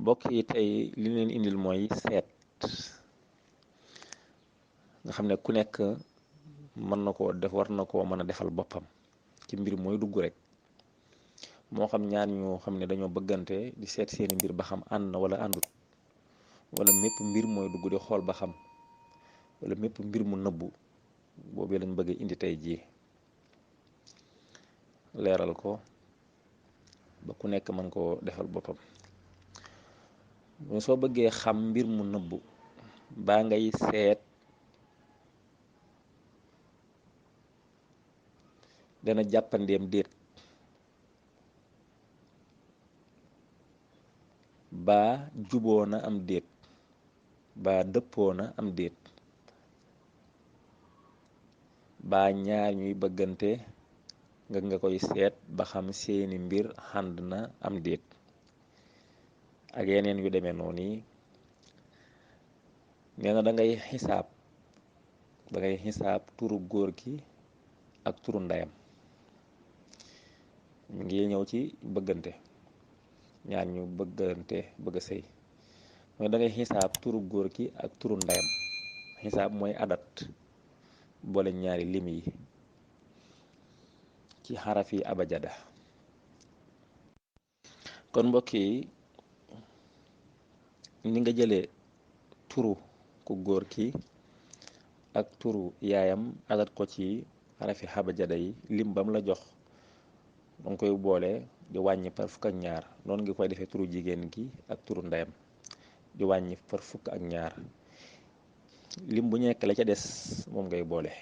mbokk yi tey li leen indil mooy seet nga xam ne ku nekk mën na koo def, war na koo mën a defal boppam ci mbir mooy dugg rek. moo xam ñaar ñoo xam ne dañoo bëggante di seet seeni mbir ba xam ànd na wala àndut, wala mépp mbir mooy dugg di xool ba xam, wala mépp mbir mu nëbbu boobee lañ bëgg indi tey jii leeral ko ba ku nekk mën koo defal boppam. soo bëggee xam mbir mu nëbbu baa ngay seet dana jàppandeem déet, baa juboo na am déet, baa dëppoo na am déet, baa ñaar ñuy bëggante nga koy seet ba xam seeni mbir ànd na am déet, ak yeneen yu demee noonu yi. nee na da ngay xisaab turu góor ki ak turu ndeyam. mi ngi ñëw ci bëggante, ñaar ñu bëggante bëgg a sëy mooy da ngay xisaab turu góor ki ak turu ndeyam. xisaab mooy adat, boole ñaari lim yi ci xaraf yi abajada. kon mbokk yi, ni nga jëlee turu ku góor ki ak turu yaayam adat ko ci xarafi abajada yi, lim bam la jox danga koy boole di wàññi par fukk ak ñaar. noonu nga koy defee turu jigéen gi ak turu ndeyam di wàññi par fukk ak ñaar. lim bu nekk la ca des moom ngay boole.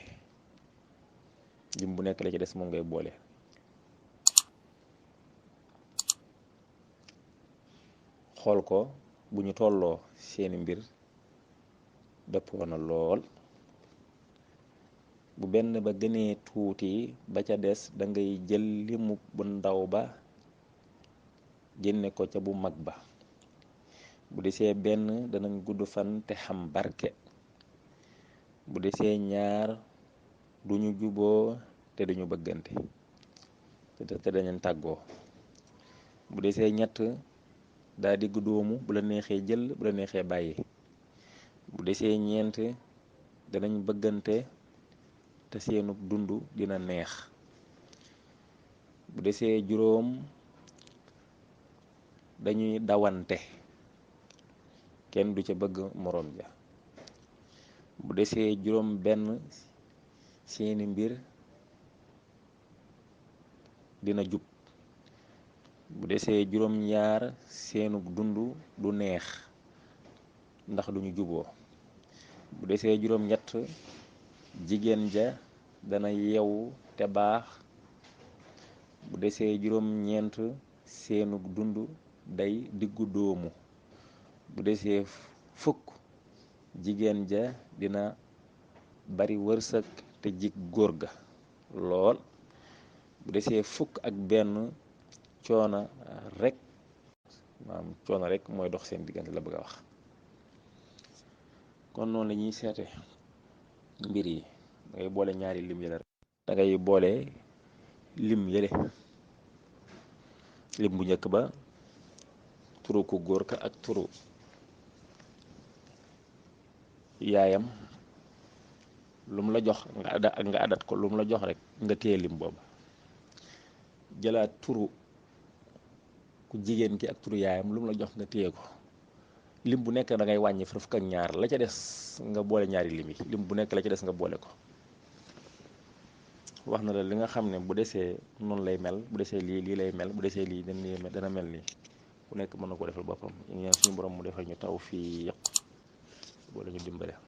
lim bu nekk la ca des moom ngay boole. xool ko bu ñu tolloo seeni mbir dëppoo na lool. bu benn ba gënee tuuti ba ca des da ngay jël limu bu ndaw ba génne ko ca bu mag ba. bu desee benn danañ gudd fan te xam barke. bu desee ñaar duñu juboo te duñu bëggante te dañu tàggoo. bu desee ñett daa diggu doomu, bu la neexee jël bu la neexee bàyyi. bu desee ñeent danañ bëggante te seenub dund dina neex. bu desee juróom dañuy dawante, kenn du ca bëgg moroom ja. bu desee juróom benn seeni mbir dina jub. bu desee juróom ñaar seenub dund du neex ndax duñu juboo. bu desee juróom ñett jigéen ja dana yewu te baax. bu desee juróom ñeent seenub dund day diggu doomu. bu desee fukk jigéen ja dina bari wërsëg te jig góor ga lool. bu desee fukk ak benn coono rek mooy dox seen diggante la bëgg a wax. kon noonu la ñuy seete mbir yi. da ngay boole ñaari lim yële rek. da ngay boole lim yële, lim bu njëkk ba turu ku góor ka ak turu yaayam, lu mu la jox nga adat ko. lu mu la jox rek nga téye lim boobu. jëlaat turu ku jigéen ki ak turu yaayam, lu mu la jox nga téye ko. lim bu nekk da ngay wàññi far fukk ak ñaar, la ca des nga boole ñaari lim yi. lim bu nekk la ca des nga boole ko. wax na la li nga xam ne bu desee noonu lay mel, bu desee lii lay mel, bu desee lii dana mel nii. ku nekk mën na ko defal boppam. ñu ñaan suñu borom mu defal ñu taw fii yëpp wala ñu dimbale.